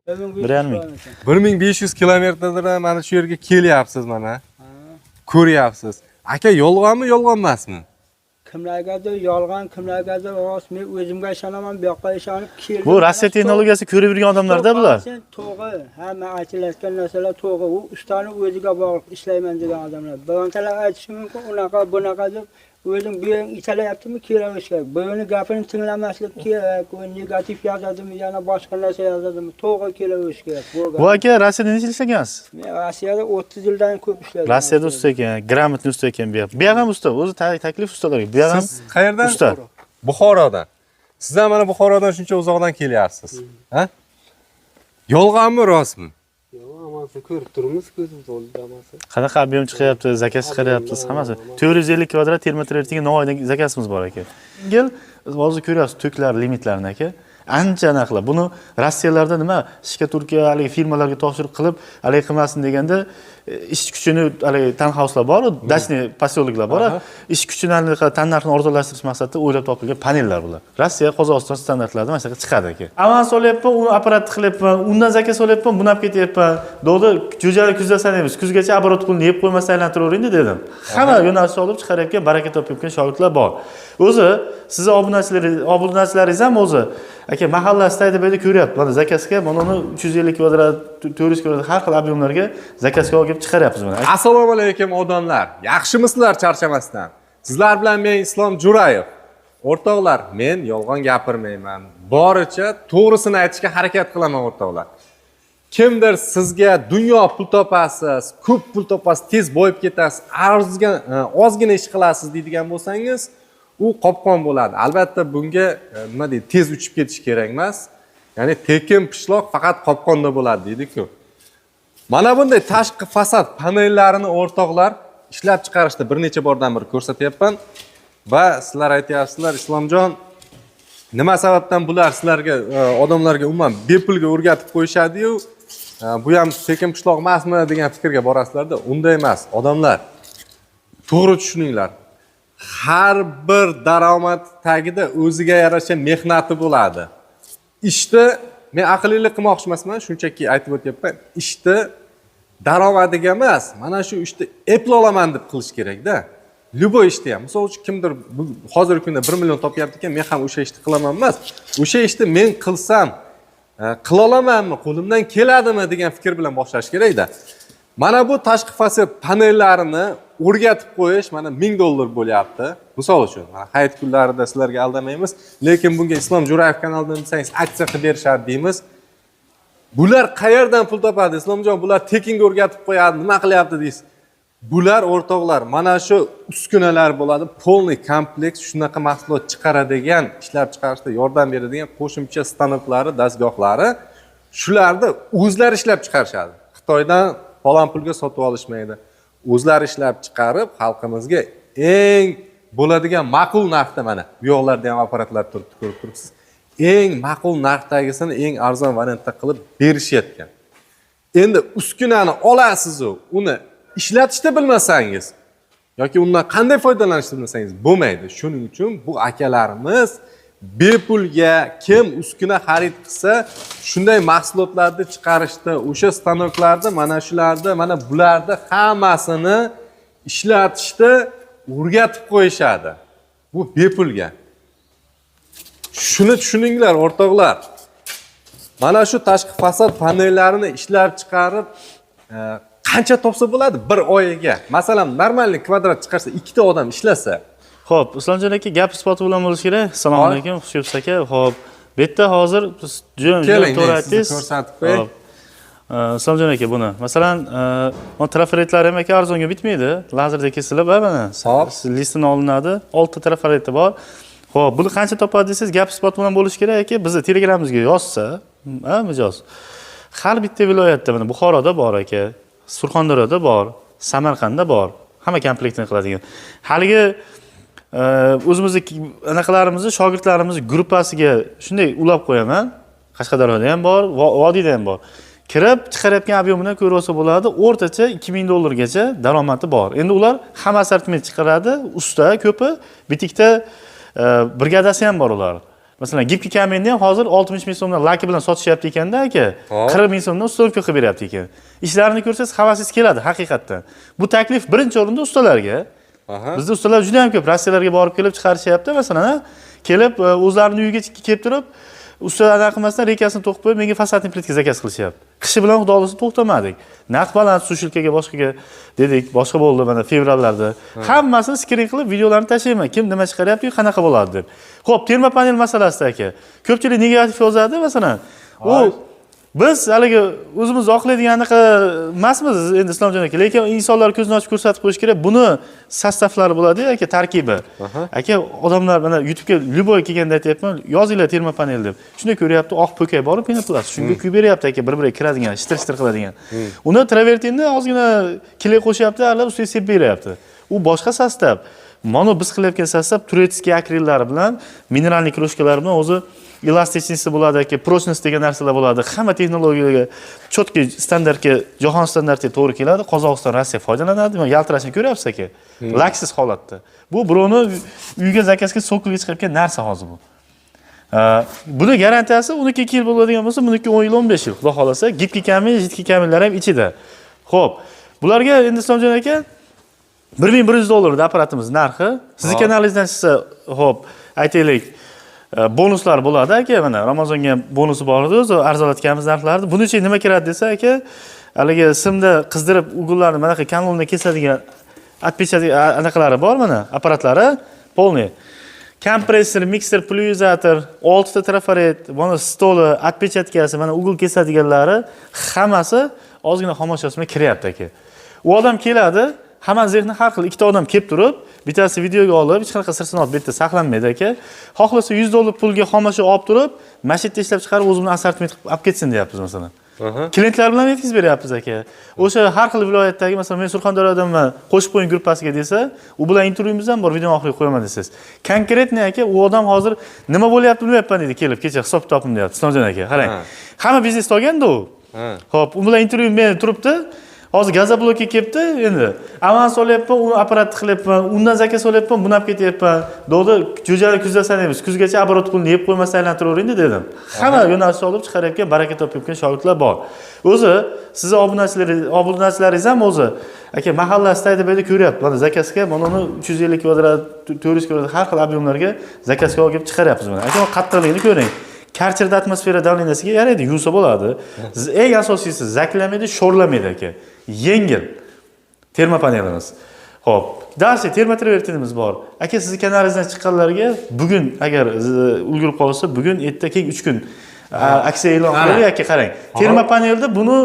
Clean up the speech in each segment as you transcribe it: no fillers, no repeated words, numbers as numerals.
1,5 ming. 1500 kilometrdan mana shu yerga kelyapsiz mana. Ko'ryapsiz. Aka, yolg'onmi, yolg'on emasmi? Kimlargadir yolg'on, kimlargadir rost. Men o'zimga ishonaman, bu yoqqa ishonib keldim. Bu Rossiya texnologiyasi ko'rib yurgan odamlarda bular. To'g'ri, hamma aytilayotgan narsalar to'g'ri. U ustani o'ziga bog'liq ishlayman degan odamlar. Birontalar aytishi mumkin, unaqa, bunaqa deb o'zing bu yering italayaptimi, kelaverish kerak. Birovni gapini tinglamaslik kerak, u negativ yozadimi, yana boshqa narsa yozadimi, to'g'ri kelaverish kerak. Bu aka Rossiyada necha yil ishlagansiz? Men Rossiyada 30 yildan ko'p ishladim. Rossiyada usta ekan, грамотный usta ekan bu yoq. Bu yoq ham usta, o'zi taklif ustalarga. Bu yoq ham Siz qayerdan? Usta. Buxorodan. Siz ham mana Buxorodan shuncha uzoqdan kelyapsiz. Ha? Yolg'onmi, rostmi? Yo'q, hammasi ko'rib turibmiz, ko'zimiz oldida hammasi. Qanaqa объем chiqyapti, заказ chiqaryapmiz, hammasi. 450 kvadrat termotreytingga Navoiydan заказ imiz bor aka. Yengil, hozir ko'ryapsiz toklar limitlarini, aka. Ancha anaqa. Buni Rossiyalarda nima штукатурка haligi firmalarga topshiriq qilib, haligi qilmasin deganda ish kuchini haligi таунхаус lar bor, дачный поселок lar bor. Ish kuchini anaqa tannarxini arzonlashtirish maqsadida o'ylab topilgan panellar bular. Rossiya, Qozog'iston standartlarida mana shunaqa chiqadi, aka. Avans olyapman, uni apparatni qilyapman, undan заказ olyapman, buni olib ketyapman. Dovda jo'jani kuzda sanaymiz. Kuzgacha оборот pulni yeb qo'ymasdan aylantiravering dedim. Hamma yo'nalishni olib chiqarayotgan, baraka topayotgan shogirdlar bor. O'zi sizni obunachilaringiz ham o'zi aka mahalla astoydil bu yerda ko'ryapti. Mana заказ ga mana uni 350 kvadrat, 400 kvadrat har xil объем larga заказ ga olib chiqaryapmiz mana. Assalomu alaykum, odamlar. Yaxshimisizlar charchamasdan? Sizlar bilan men, Islom Jo'rayev. O'rtoqlar, men yolg'on gapirmayman. Boricha to'g'risini aytishga harakat qilaman, o'rtoqlar. Kimdir sizga dunyo pul topasiz, ko'p pul topasiz, tez boyib ketasiz, ozgina ish qilasiz deydigan bo'lsangiz, u qopqon bo'ladi. Albatta bunga nima deydi, tez uchib ketish kerak emas. Ya'ni tekin pishloq faqat qopqonda bo'ladi deydi-ku. Mana bunday tashqi fasad panellarini, o'rtoqlar, ishlab chiqarishda bir necha bordan beri ko'rsatyapman va sizlar aytyapsizlar: "Islomjon, nima sababdan bular sizlarga odamlarga umuman bepulga o'rgatib qo'yishadiyu, bu ham tekin pishloq emasmi?" degan fikrga borasizlarda. Unday emas, odamlar, to'g'ri tushuninglar. Har bir daromad tagida o'ziga yarasha mehnati bo'ladi. Ishni men aqllilik qilmoqchi emasman, shunchaki aytib o'tyapman. Ishni daromadiga emas, mana shu ishni eplolaman deb qilish kerakda. Любой ishni ham, misol uchun, kimdir hozirgi kunda 1 million topyapti ekan, men ham o'sha ishni qilaman emas, o'sha ishni men qilsam qila olamanmi, qo'limdan keladimi degan fikr bilan boshlash kerakda. Mana bu tashqi fasad panellarini o'rgatib qo'yish mana 1000 dollar bo'lyapti, misol uchun. Mana hayit kunlarida sizlarga aldamaymiz, lekin bunga Islom Jo'rayev kanalidan desangiz, aksiya qilib berishadi deymiz. "Bular qayerdan pul topadi, Islomjon, bular tekinga o'rgatib qo'yadi, nima qilyapti?" deysiz. Bular, o'rtoqlar, mana shu uskunalar bo'ladi, полный kompleks, shunaqa mahsulot chiqaradigan, ishlab chiqarishda yordam beradigan qo'shimcha stanoklari, dastgohlari, shularni o'zlari ishlab chiqarishadi. Xitoydan falon pulga sotib olishmaydi, o'zlari ishlab chiqarib, xalqimizga eng bo'ladigan ma'qul narxda, mana bu yoqlarda ham apparatlar turibdi, ko'rib turibsiz, eng ma'qul narxdagisini eng arzon variantda qilib berishyapgan. Endi uskunani olasizu, uni ishlatishni bilmasangiz yoki undan qanday foydalanishni bilmasangiz, bo'lmaydi. Shuning uchun bu akalarimiz bepulga kim uskuna xarid qilsa, shunday mahsulotlarni chiqarishda, o'sha stanoklarni, mana shularni, mana bularni hammasini ishlatishda o'rgatib qo'yishadi. Bu bepulga. Shuni tushuninglar, o'rtoqlar. Mana shu tashqi fasad panellarini ishlab chiqarib qancha topsa bo'ladi bir oyiga, masalan, нормальный kvadrat chiqarsa, ikkita odam ishlasa? Xo'p, Islomjon aka, gap isboti bilan bo'lishi kerak. Assalomu alaykum, xush kelibsiz, aka. Xo'p, bu yerda hozir biz juda juda Keling, to'g'ri men sizni aytdingiz. ko'rsatib qo'yay. Xo'p. Islomjon aka, buni masalan, mana trafaretlar ham, aka, arzonga bitmaydi. Lazerda kesilib, ha, mana. Hop. Listini olinadi. 6 ta trafareti bor. Xo'p, buni qancha topadi desangiz, gap isboti bilan bo'lishi kerak, aka. Bizni Telegramimizga yozsa, ha, mijoz. Har bitta viloyatda, mana Buxoroda bor, aka, Surxondaryoda bor, Samarqandda bor. Hamma komplektini qiladigan. Haligi o'zimizni anaqalarimizni, shogirdlarimizni gruppasiga shunday ulab qo'yaman. Qashqadaryoda ham bor, vodiyda ham bor. Kirib chiqarayotgan объем idan ko'rib olsa bo'ladi. O'rtacha 2000 dollargacha daromadi bor. Endi ular hamma assortiment chiqaradi, usta ko'pi, bitta ikkita brigadasi ham bor ular. Masalan, гибкий камень ni ham hozir 60 ming so'mdan laki bilan sotishyapti ekanda aka. 40 ming so'mdan установка qilib beryapti ekan. Ishlarini ko'rsangiz havasingiz keladi haqiqatdan. Bu taklif birinchi o'rinda ustalarga. Bizda ustalar juda ham ko'p Rossiyalarga borib kelib chiqarishyapti masalan, ha? Kelib o'zlarini uyiga kelib turib, usta anaqa qilmasdan reykasini to'qib qo'yib, menga фасадный plitka zakaz qilishyapti. Qishi bilan xudo xohlasa to'xtamadik. Narx baland, сушилка ga boshqaga dedik, boshqa bo'ldi mana fevrallarda. Hammasini skrin qilib videolarni tashlayman. Kim nima chiqaryapti, qanaqa bo'ladi deb. Xo'p, termopanel masalasida aka. Ko'pchilik negativ yozadi masalan. U biz haligi o'zimiz oqlaydigan anaqa emasmiz endi, Islomjon aka, lekin insonlar ko'zini ochib ko'rsatib qo'yish kerak. Buni состав lari bo'ladi aka, tarkibi. Aka, odamlar mana YouTube'ga любой kelganda aytyapman, yozinglar termopanel deb. Shunda ko'ryapti, oq po'kay bor, пенопласт. Shunga kuyib beryapti aka, bir-biriga kiradigan, shitir-shitir qiladigan. Uni travertinni ozgina клей qo'shyapti, aralab ustiga sepib beryapti. U boshqa состав. Mana biz qilayotgan состав турецкий akrillar bilan, минеральный крошка lar bilan o'zi эластичность bo'ladi aka, прочность degan narsalar bo'ladi. Hamma texnologiyaga четкий standartga, jahon standartiga to'g'ri keladi. Qozog'iston, Rossiya foydalanadi. Mana yaltirashini ko'ryapsiz aka. Laksiz holatda. Bu birovni uyga zakazga цоколь ga chiqayotgan narsa hozir bu. Buni garantiyasi uniki 2 yil bo'ladigan bo'lsa, buniki 10 yil, 15 yil. Xudo xohlasa, гибкий камень, жидкий камень lar ham ichida. Xo'p, bularga endi, Islomjon aka, 1100 dollar apparatimiz narxi. Sizni kanalingizdan chiqsa, xo'p, aytaylik, bonuslar bo'ladi aka, mana Ramazonga ham bonusi bor edi o'zi, arzonlatganmiz narxlarni. Buning ichiga nima kiradi desa aka, haligi simda qizdirib угол larni manaqa канон ni kesadigan отпечаток anaqalari bor mana, apparatlari полный. Kompressor, mikser, pulverizator, 6 ta trafaret, mana stoli, отпечатка si, mana угол kesadiganlari hammasi ozgina xomashyosi bilan kiryapti aka. U odam keladi, hamma zehni har xil, ikkita odam kelib turib, bittasi videoga olib, hech qanaqa sir sinoat bu yerda saqlanmaydi aka. Xohlasa 100 dollar pulga xomashyo olib turib, mana shu yerda ishlab chiqarib, o'zi bilan assortiment qilib olib ketsin deyapmiz masalan. Klientlar bilan yetkazib beryapmiz aka. O'sha har xil viloyatdagi, masalan, men Surxondaryodanman, qo'shib qo'ying gruppasiga desa, u bilan intervyumiz ham bor, videoni oxiriga qo'yaman desangiz. Конкретный aka, u odam hozir nima bo'lyapti bilmayapman deydi, kelib, kecha hisob kitobim deyapti, Islomjon aka, qarang. Hamma biznesda olganda u. Xo'p, u bilan intervyu men turibdi. Hozir gazoblokka kelibdi endi. Avans olyapman, uni apparatni qilyapman, undan zakaz olyapman, buni olib ketyapman. Dog'da jo'jani kuzda sanaymiz. Kuzgacha оборот pulni yeb qo'ymasdan aylantiravering dedim. Hamma yo'nalishni olib chiqarayotgan, baraka topayotgan shogirdlar bor. O'zi sizni obunachilaringiz ham o'zi aka mahallasida aytib berdi, ko'ryapti. Mana zakazga mana uni 350 kvadrat, 400 kvadrat har xil объем larga zakazga olib chiqaryapmiz mana. Aka, qattiqligini ko'ring. Karcherda atmosfera давления siga yaraydi, yuvsa bo'ladi. Eng asosiysi zaklamaydi, sho'rlamaydi aka. Yengil termopanelimiz. Xo'p, дальше termotravertinimiz bor. Aka, sizni kanalingizdan chiqqanlarga bugun agar ulgurib qolsa, bugun, erta, keyin 3 kun aksiya e'lon qilaylik aka, qarang. Termopanelda buni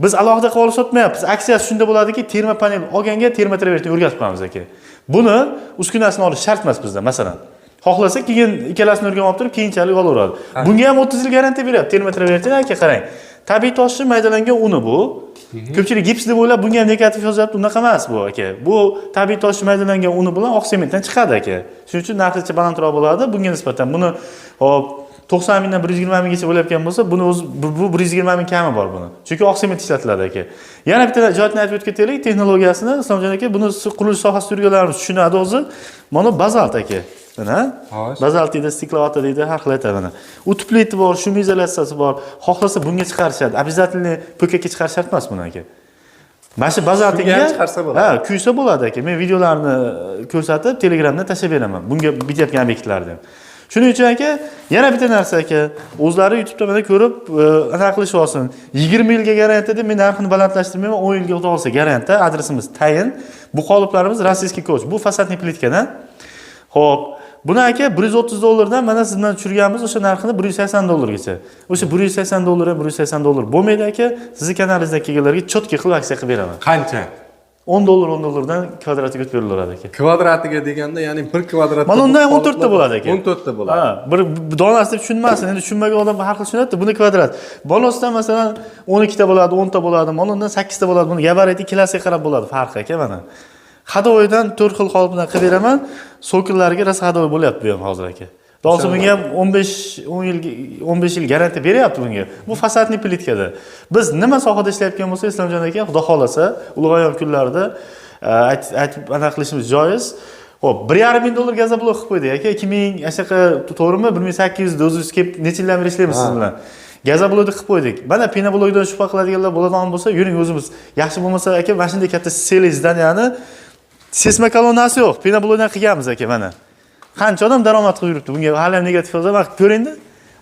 biz alohida qilib olib sotmayapmiz. Aksiyasi shunda bo'ladiki, termopanel olganga termotravertin o'rgatib qo'yamiz aka. Buni uskunasini olish shart emas bizda, masalan. Xohlasa keyin ikkalasini o'rganib olib turib, keyinchalik olaveradi. Bunga ham 30 yil garantiya beryapti termotravertin aka, qarang. Tabiiy toshni maydalangan uni bu. Ko'pchilik gips deb o'ylab bunga ham negativ yozyapti, unaqa emas bu aka. Bu tabiiy toshni maydalangan uni bilan oq sementdan chiqadi aka. Shuning uchun narxicha balandroq bo'ladi bunga nisbatan. Buni hop 90 mingdan 120 minggacha bo'layotgan bo'lsa, buni o'zi bu 120 ming kami bor buni. Chunki oq sement ishlatiladi aka. Yana bitta jihatni aytib o'tib ketaylik, texnologiyasini Islomjon aka, buni qurilish sohasida yurganlarimiz tushunadi o'zi. Mana bazalt aka. Mana bazalt deydi, стекловата deydi, har xil aytadi mana. U tupliti bor, шумоизоляция si bor. Xohlasa bunga chiqarishadi. Обязательно po'kakka chiqarish shart emas buni aka. Mana shu bazaltinga Shunga ham chiqarsa bo'ladi. Ha, kuysa bo'ladi aka. Men videolarni ko'rsatib, Telegramda tashlab beraman. Bunga bitayotgan obyektlarni ham. Shuning uchun aka, yana bitta narsa aka, o'zlari YouTube'da mana ko'rib, anaqa qilishib olsin. 20 yilga garantiya deb men narxini balandlashtirmayman, 10 yilga xudo xohlasa garantiya, adresimiz tayin. Bu qoliplarimiz российский ковш. Bu фасадный plitkadan. Xo'p, buni aka 130 dollardan mana siz bilan tushirganmiz o'sha narxini 180 dollargacha. O'sha 180 dollar ham 180 dollar bo'lmaydi aka. Sizni kanalingizdan kelganlarga чётко qilib aksiya qilib beraman. Qancha? 10 dollar, 10 dollardan kvadratiga o'tib berilaveradi aka. Kvadratiga deganda, ya'ni bir kvadrat. Mana undan ham 14 ta bo'ladi aka. 14 ta bo'ladi. Ha, bir donasi deb tushunmasin. Endi tushunmagan odam har xil tushunadi. Buni kvadrat. Bonusdan masalan 12 ta bo'ladi, 10 ta bo'ladi, mana undan 8 ta bo'ladi. Buni gabarit ikkalasiga qarab bo'ladi farqi aka mana. Ходовой dan 4 xil qolip bilan qilib beraman. Цоколь larga rosa ходовой bo'lyapti bu ham hozir aka. Dolsa bunga ham 15 10 yilga 15 yil garantiya beryapti bunga. Bu фасадный plitkada. Biz nima sohada ishlayotgan bo'lsak, Islomjon aka, xudo xohlasa, ulg'aygan kunlarda aytib anaqa qilishimiz joiz. Xo'p, 1,5 ming dollar gazoblok qilib qo'ydik aka. 2000 ashaqa to'g'rimi? 1800 o'zingiz kelib necha yildan beri ishlaymiz siz bilan. Gazoblokni qilib qo'ydik. Mana penoblokdan shubha qiladiganlar bo'ladigan bo'lsa, yuring o'zimiz. Yaxshi bo'lmasa aka, mana shunday katta seli здания ni seysmo kolonnasi yo'q. Penoblokdan qilganmiz aka mana. Qancha odam daromad qilib yuribdi. Bunga hali ham negativ yozaman. Ko'ringda.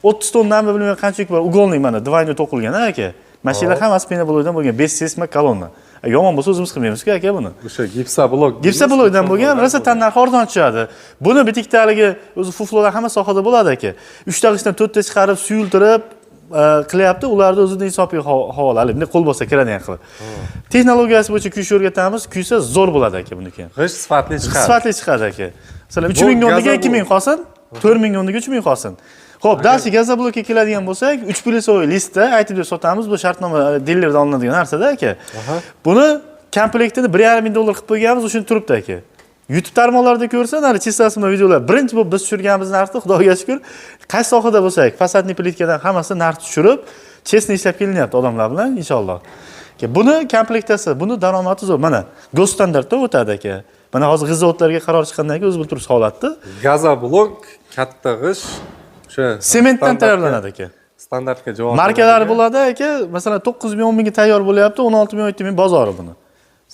30 tonnami bilmayman qancha yuk bor. Угольный mana двойной to'qilgan aka. Mashinalar hammasi penoblokdan bo'lgan. 5 seysmo kolonna. Yomon bo'lsa o'zimiz qilmaymiz-ku aka buni. O'sha gipsoblok. Gipsoblokdan bo'lgan, rosa tannarxi arzon tushadi. Buni bitiktaligi o'zi фуфло lar hamma sohada bo'ladi aka. 3 ta g'ishtdan 4 ta chiqarib, suyultirib qilyapti. Ularni o'zini hisobiga havola. Hali bunday qo'l bo'lsa kiradigan qilib. Texnologiyasi bo'yicha kuyish o'rgatamiz, kuysa zo'r bo'ladi aka buniki. G'isht sifatli chiqadi. Sifatli chiqadi aka. Masalan, 3000 o'rniga 2000 qolsin, 4000 o'rniga 3000 qolsin. Xo'p, дальше gazoblokka keladigan bo'lsak, 3 плюсовой listda aytib berib sotamiz. Bu shartnoma dilerdan olinadigan narsada aka. Buni komplektini 1,5 ming dollar qilib qo'yganmiz, o'shani turibdi aka. YouTube tarmoqlarida ko'rsa, nari чисто si bilan videolar. Birinchi bo'lib biz tushirganmiz narxni, Xudoga shukr. Qaysi sohada bo'lsak, фасадный plitkadan hammasi narx tushirib, честно ishlab kelinyapti odamlar bilan inshaalloh. Aka, buni komplektasi, buni daromadi zo'r. Mana госстандарт da o'tadi aka. Mana hozir g'iz zavodlarga qaror chiqqandan keyin o'zi bilib turibsiz holatni. Gazoblok katta g'isht o'sha Sementdan tayyorlanadi aka. Standartga javob Markalari beradigan. bo'ladi aka. Masalan, 9 ming, 10 mingga tayyor bo'lyapti, 16 ming, 17 ming bozori buni.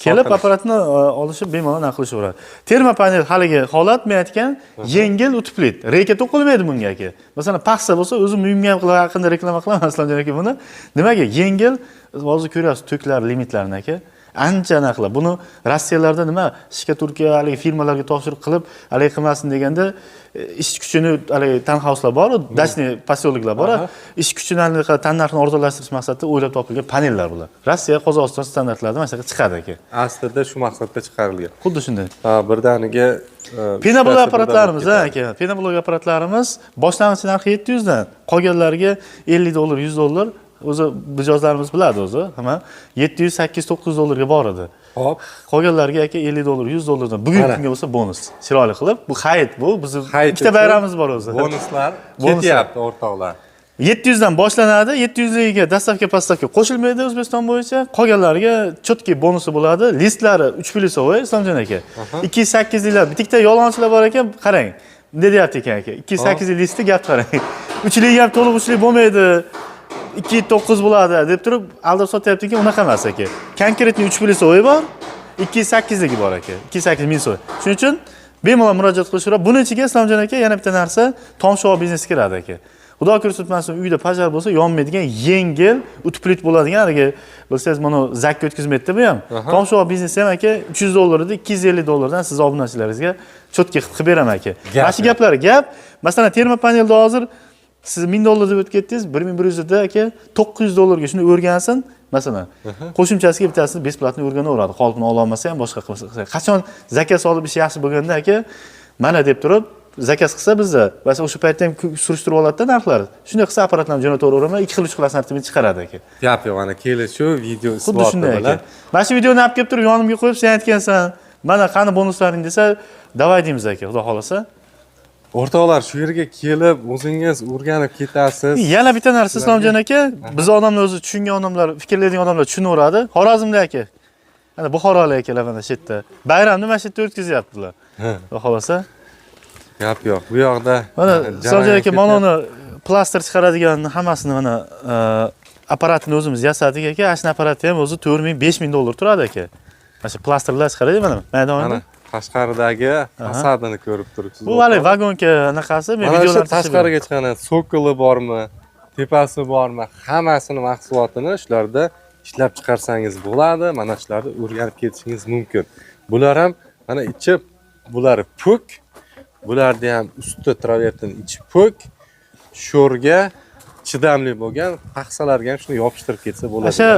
Kelib apparatni olishib bemalol naq qilishaveradi. Termopanel haligi holat men aytgan yengil утеплит. Reyka to'qilmaydi bunga aka. Masalan, paxsa bo'lsa, o'zim uyimga ham qilib haqida reklama qilaman Islomjon aka buni. Nimaga? Yengil, hozir ko'ryapsiz toklar limitlarini aka. Ancha anaqa. Buni Rossiyalarda nima штукатурка haligi firmalarga topshiriq qilib, haligi qilmasin deganda ish kuchini haligi таунхаус lar bor, дачный поселок lar bor. Ish kuchini anaqa tannarxini arzonlashtirish maqsadida o'ylab topilgan panellar bular. Rossiya, Qozog'iston standartlarida mana shunaqa chiqadi aka. Aslida shu maqsadda chiqarilgan. Xuddi shunday. Ha, birdaniga Penoblok uchtasi apparatlarimiz birdan ha aka, penoblok apparatlarimiz boshlang'ich narxi 700 dan, qolganlariga 50 dollar, 100 dollar o'zi mijozlarimiz biladi o'zi, hamma 700, 800, 900 dollarga bor edi. Hop. Qolganlarga aka 50 dollar, 100 dollardan bugungi Mana. kunga bo'lsa bonus. Chiroyli qilib, bu hayit bu, bizni Hayit ikkita uchun bayramimiz bor o'zi. Bonuslar Bonuslar. ketyapti o'rtoqlar. 700 dan boshlanadi, 700 ligiga доставка поставка qo'shilmaydi O'zbekiston bo'yicha. Qolganlariga чёткий bonusi bo'ladi. Listlari 3 плюсовой Islomjon aka. 208 liklar, bitta yolg'onchilar bor ekan, qarang. Bunday deyapti ekan aka. 208 listi gap qarang. 3 lik ham to'liq 3 lik bo'lmaydi. 2.9 bo'ladi deb turib aldab sotyapti ekan, unaqa emas aka. Конкретный 3 плюсовой bor, 208 ligi bor aka. 208 ming so'm. Shuning uchun bemalol murojaat qilishaveradi. Buni ichiga Islomjon aka yana bitta narsa tomshoq biznesi kiradi aka. Xudo ko'rsatmasin, uyda пожар bo'lsa, yonmaydigan, yengil, утеплит bo'ladigan, haligi bilsangiz mana zakka o'tkazmaydi bu ham. Tomshoq biznesi ham aka 300 dollar edi, 250 dollardan siz obunachilaringizga чёткий qilib beraman aka. Gap Mana shu gaplar gap. Masalan, termopanelda hozir siz 1000 dollar deb o'tib ketdingiz, 1100 da aka 900 dollarga shuni o'rgansin, masalan, qo'shimchasiga bittasini бесплатно o'rganaveradi. Qolipini ololmasa ham boshqa qilsa. Qachon заказ olib ish yaxshi bo'lganda aka, mana deb turib заказ qilsa bizda, masalan, o'sha paytda ham surishtirib oladida narxlar. Shunday qilsa apparatlarni jo'nataveraman, 2 xil 3 xil assortiment chiqaradi aka. Gap yo'q, mana kelishuv video Xuddi isboti shunday aka. bilan. Mana shu videoni olib kelib turib yonimga qo'yib, sen aytgansan, mana qani bonuslaring desa, давай deymiz aka, xudo xohlasa. O'rtoqlar, shu yerga kelib o'zingiz o'rganib ketasiz. Yana bitta narsa Islomjon aka, biz odamlar o'zi tushungan odamlar, fikrlaydigan odamlar tushunaveradi. Xorazmda aka. Mana Buxorolik akalar mana shu yerda. Bayramni mana shu yerda o'tkazyaptilar. Xudo xohlasa. Gap yo'q. Bu yoqda Mana jarayon Islomjon aka ketyapti. mana uni plaster chiqaradigan hammasini mana apparatini o'zimiz yasadik aka. Ana shuni apparati ham o'zi 4000, 5000 dollar turadi aka. Mana shu plasterlar chiqaradi mana maydonda. Mana tashqaridagi fasadini ko'rib turibsiz. Bu hali vagonka anaqasi, men Mana shu videolarni tashqariga chiqqan sokoli bormi, tepasi bormi, hammasini mahsulotini shularda ishlab chiqarsangiz bo'ladi. Mana shularni o'rganib ketishingiz mumkin. Bular ham mana ichi bular po'k, bularni ham usti travertin ichi po'k, sho'rga chidamli bo'lgan paxsalarga ham shuni yopishtirib ketsa bo'ladi. O'sha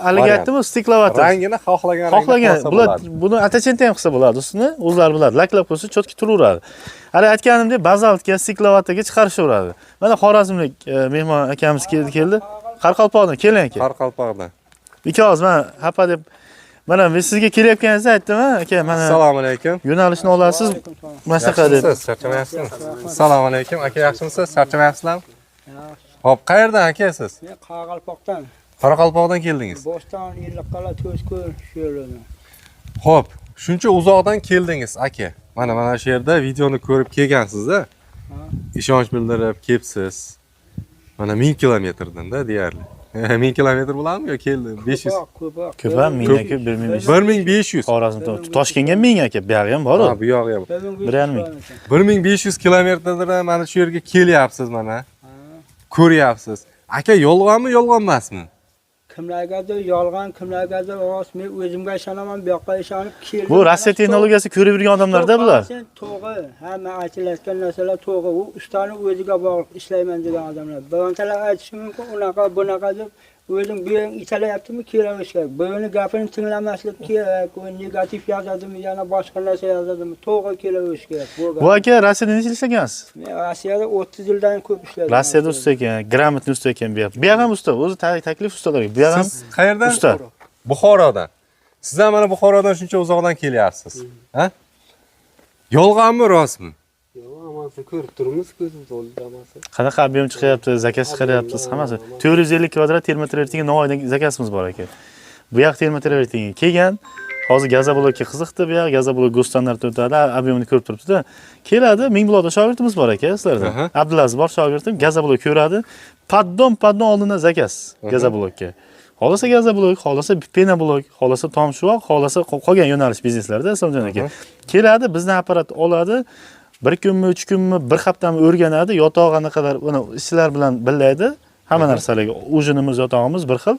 haligi Variant. aytdimu, стекловата. Rangini xohlagan rangda Xohlagan qilsa bular bo'ladi. Buni atachenta ham qilsa bo'ladi ustini, o'zlari biladi. Laklab qo'ysa чёткий turaveradi. Hali aytganimdek, bazaltga, стекловата ga chiqarishaveradi. Mana Xorazmlik mehmon akamiz keldi, keldi. Qoraqalpoqdan keling aka. Qoraqalpoqdan. Ikkovimiz mana hapa deb mana men sizga kelayotganingizda aytdim aka, mana Assalomu alaykum. yo'nalishni olasiz, mana shunaqa deb. Yaxshimisiz? Charchamayapsizmi? Assalomu alaykum. Aka, yaxshimisiz? Charchamayapsizlarmi? Xo'p, qayerdan aka siz? Men Qoraqalpoqdan, Qoraqalpoqdan keldingiz. Bo'ston, Ellikqal'a, To'zko'l shu yerlardan. Xo'p, shuncha uzoqdan keldingiz aka. Mana shu yerda videoni ko'rib kelgansiz-da. Ishonch bildirib kelibsiz. Mana 1000 kilometrdan-da deyarli. 1000 kilometr bo'ladimi yo keldi? 500. Ko'proq, ko'proq. Ko'p ham, mingdan ko'p, 1500. 1500. Xorazm Toshkentga 1000 aka, buyog'i ham bor. Ha, bu yog'i ham. 1,5 ming. 1500 kilometrdan mana shu yerga kelyapsiz mana. Ko'ryapsiz. Aka, yolg'onmi, yolg'on emasmi? Kimlargadir yolg'on, kimlargadir rost. Men o'zimga ishonaman, bu yoqqa ishonib keldim. Bu Rossiya texnologiyasi ko'rib yurgan odamlarda bular. To'g'ri, hamma aytilayotgan narsalar to'g'ri. U ustani o'ziga bog'liq ishlayman degan odamlar. Birontalar aytishi mumkin, unaqa, bunaqa deb o'zing bu yerga italayaptimi, kelaverish kerak. Birovni gapini tinglamaslik kerak, u negativ yozadimi, yana boshqa narsa yozadimi, to'g'ri kelaverish kerak. Bu aka Rossiyada necha yil ishlagansiz? Men Rossiyada 30 yildan ko'p ishladim. Rossiyada usta ekan, gрамотный usta ekan bu yoq. Bu yoq ham usta, o'zi taklif ustalarga. Bu yoq ham Siz qayerdan? usta. Buxorodan. Siz ham mana Buxorodan shuncha uzoqdan kelyapsiz. Ha? Yolg'onmi, rostmi? Yo'q, hammasi ko'rib turibmiz, ko'zimiz oldida hammasi. Qanaqa объем chiqyapti, zakaz chiqaryapmiz, hammasi. 450 kvadrat termotravertinga Navoiydan zakazimiz bor aka. Bu yoq termotravertinga kelgan. Hozir gazoblokka qiziqdi bu yoq, gazoblok госстандарт o'tadi, объем ini ko'rib turibdi-da. Keladi, Mingbuloqda shogirdimiz bor aka sizlarda. Abdulaziz bor shogirdim, gazoblok ko'radi. Поддон oldindan zakaz gazoblokka. Xohlasa gazoblok, xohlasa пеноблок, xohlasa tom shuvoq, xohlasa qolgan yo'nalish bizneslarda Islomjon aka. Keladi, bizni apparat oladi. Bir kunmi, 3 kunmi, bir haftami o'rganadi, yotoq qanaqalar, uni ishchilar bilan billaydi. Hamma narsalarga ужин imiz, yotog'imiz bir xil.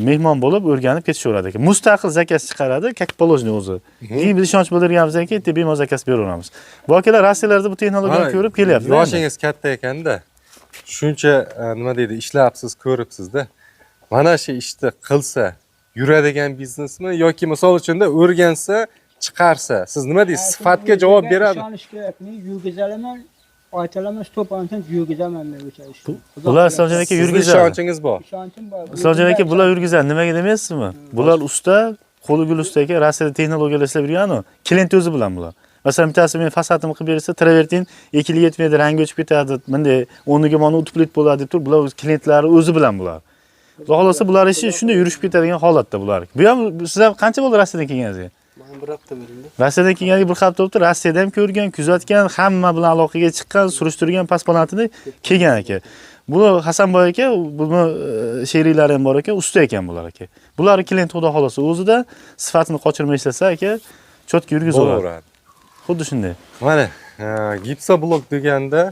Mehmon bo'lib o'rganib ketishaveradi ekan. Mustaqil zakaz chiqaradi, как положено o'zi. Keyin biz ishonch bildirganimizdan keyin bemalol zakaz beraveramiz. Bu akalar Rossiyalarda bu texnologiyani ko'rib kelyapti. Yoshingiz katta ekanda, shuncha nima deydi, ishlabsiz, ko'ribsiz-da. Mana shu ishni qilsa, yuradigan biznesmi yoki misol uchunda o'rgansa, chiqarsa, siz nima deysiz? Sifatga javob beradi. Ishonish kerak. Men yurgizalaman, aytalaman, 100% yurgizaman men o'sha ishni. Bular Islomjon aka Sizni yurgizadi. ishonchingiz bor. Ishonchim bor. Islomjon aka bular yurgizadi. Nimaga demaysizmi? Bular usta, qo'li gul usta aka, Rossiyada texnologiyalar ishlab yurgan-u, klient o'zi bilan bular. Masalan, bittasi men fasadimni qilib bersa, travertin 2 yetmaydi, rangi o'chib ketadi, bunday o'rniga mana утеплить bo'ladi deb turib, bular o'z klientlari o'zi bilan bular. Xudo xohlasa bular ishi shunday yurishib ketadigan holatda bular. Bu ham siz ham qancha bo'ldi Rossiyadan kelganingizga? Men bir hafta bo'ldi. Rossiyadan kelganiga bir hafta bo'libdi. Rossiyada ham ko'rgan, kuzatgan, hamma bilan aloqaga chiqqan, surishtirgan, pasportini kelgan aka. Buni Hasanboy aka, buni sheriklari ham bor aka, usta ekan bular aka. Bular klient xudo xohlasa o'zida sifatini qochirmay ishlasa aka, чётко yurgizaveradi. Bo'laveradi. Xuddi shunday. Mana gipsoblok deganda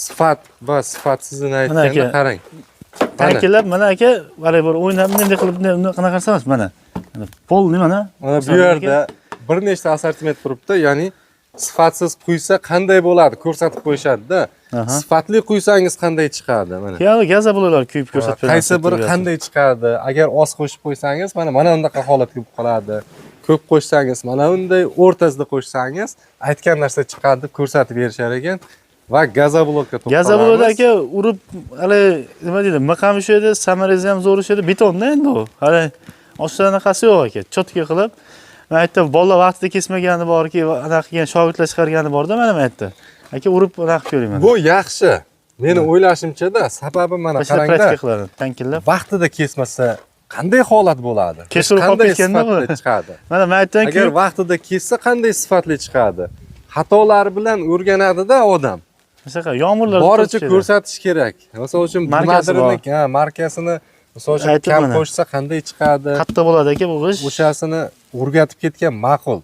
sifat va sifatsizini aytganda qarang. Tankillab mana aka, mana bir o'ynab bunday qilib bunday qanaqa narsa emas mana. Mana pol nimani? Mana bu yerda bir nechta assortiment turibdi, ya'ni sifatsiz quysa qanday bo'ladi ko'rsatib qo'yishadi-da. Sifatli quysangiz qanday chiqadi mana. Ya'ni gazobloklar kuyib ko'rsatib beradi. Qaysi biri qanday chiqadi? Agar oz qo'shib qo'ysangiz, mana bunaqa holatga kelib qoladi. Ko'p qo'shsangiz, mana bunday o'rtasida qo'shsangiz, aytgan narsa chiqadi deb ko'rsatib berishar ekan va gazoblokka to'xtalamiz. Gazoblokda aka urib, hali nima deydi, miq ham ushlaydi, samarezi ham zo'r ushlaydi, betonda endi u. Hali ostida anaqasi yo'q aka, чётко qilib. Men aytdim, bolalar vaqtida kesmagani borki, anaqa qilgan shogirdlar chiqargani borda, mana men aytdi. Aka urib anaqa ko'ring mana. Bu yaxshi. Meni o'ylashimcha-da, sababi mana Qarangda, qarangda, qiladi, tankillab. Vaqtida kesmasa qanday holat bo'ladi? Kesilib qolib Qanday ketganda sifatli bu. chiqadi? Mana men aytdim, Agar vaqtida kessa qanday sifatli chiqadi? Xatolari bilan o'rganadi-da odam. Masalan, yomg'irlar Boricha ko'rsatish kerak. Misol uchun Markasi bor. nimadirni, ha, markasini misol uchun Aytib kam mana. qo'shsa qanday chiqadi? Qattiq bo'ladi aka bu g'ish. O'shasini o'rgatib ketgan ma'qul.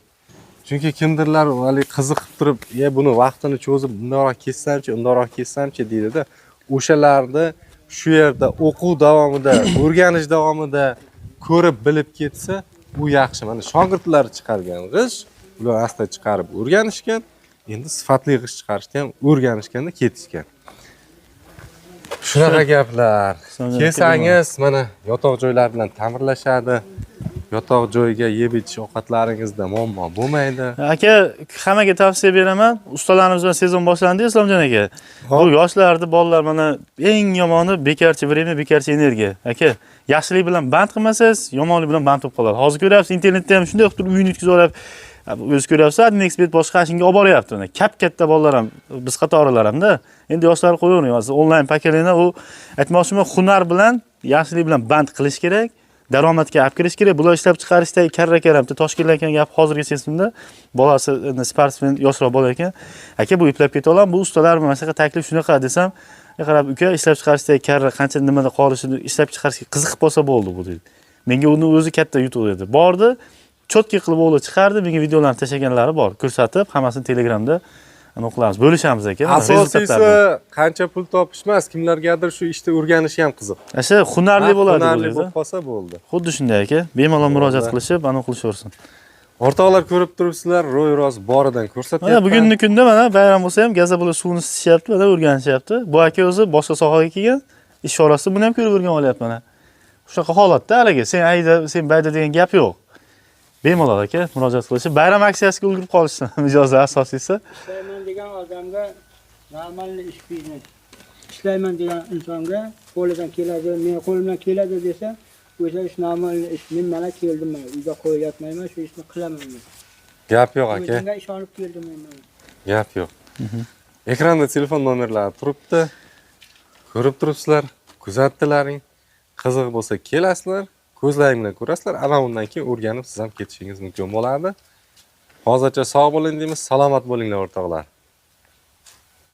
Chunki kimdirlar hali qiziqib turib, "Ya buni vaqtini cho'zib bundoqroq kessamchi, undoqroq kessamchi" deydi-da. O'shalarni shu yerda o'quv davomida, o'rganish davomida ko'rib bilib ketsa, bu yaxshi. Mana shogirdlar chiqargan g'ish, ular asta chiqarib o'rganishgan, endi sifatli g'ish chiqarishni ham o'rganishganda ketishgan. Shunaqa gaplar. Kelsangiz mana yotoq joylar bilan ta'mirlashadi. Yotoq joyga yeb ichish ovqatlaringizda muammo bo'lmaydi. Aka, hammaga tavsiya beraman. Ustalarimiz bilan sezon boshlandi, Islomjon aka. Bu yoshlarni, bolalar mana eng yomoni bekarchi время, bekarchi energiya. Aka, yaxshilik bilan band qilmasangiz, yomonlik bilan band bo'lib qoladi. Hozir ko'ryapsiz, internetda ham shunday qilib turib uyini o'tkazib olib, o'zi ko'ryapsiz, Admin boshqa shunga olib boryapti uni. Kap-katta bolalar ham, biz qatorilar hamda. Endi yoshlar qo'yavering. Hozir onlayn поколение u aytmoqchiman, hunar bilan, yaxshilik bilan band qilish kerak. Daromadga olib kirish kerak. Bular ishlab chiqarishda karra ekan, bitta Toshkentda ekan gap hozirgacha esimda. Bolasi endi sportsmen, yoshroq bola ekan. Aka, bu eplab keta olaman, bu ustalar mana shunaqa taklif shunaqa desam, qarab uka, ishlab chiqarishda karra qancha nimada qolishini ishlab chiqarishga qiziqib qolsa bo'ldi bu dedi. Menga uni o'zi katta yutuq dedi. Bordi, чётко qilib o'g'li chiqardi, menga videolarni tashlaganlari bor. Ko'rsatib, hammasini Telegramda anaqa qilamiz, bo'lishamiz aka. Mana Asosiysi результат larni. Qancha pul topish emas, kimlargadir shu ishda o'rganishi ham qiziq. O'sha hunarli bo'ladi. Hunarli bu bo'lib qolsa bo'ldi. Xuddi shunday aka, bemalol murojaat qilishib, anaqa qilishaversin. O'rtoqlar, ko'rib turibsizlar, ro'y rost boridan ko'rsatyapman. Mana bugungi kunda mana bayram bo'lsa ham gazda bular suvni isitishyapti, mana o'rganishyapti. Bu aka o'zi boshqa sohaga kelgan, ish orasida buni ham ko'rib o'rganib olyapti mana. Shunaqa holatda haligi sen ayda, sen bayda degan gap yo'q. Bemalol aka murojaat qilishib, bayram aksiyasiga ulgurib qolishsin mijozlar asosiysi. Ishlayman degan odamga нормальный ish, biznes. Ishlayman degan insonga qo'lidan keladi, men qo'limdan keladi desa, o'sha ish нормальный ish. Men mana keldim, mana uyda qo'yyapmayman, shu ishni qilaman men. Gap yo'q aka. O'zimga ishonib keldim men mana. Gap yo'q. Ekranda telefon nomerlari turibdi. Ko'rib turibsizlar, kuzatdilaring. Qiziq bo'lsa kelasizlar, ko'zlaring bilan ko'rasizlar. Ana undan keyin o'rganib siz ham ketishingiz mumkin bo'ladi. Hozircha sog' bo'ling deymiz, salomat bo'linglar o'rtoqlar.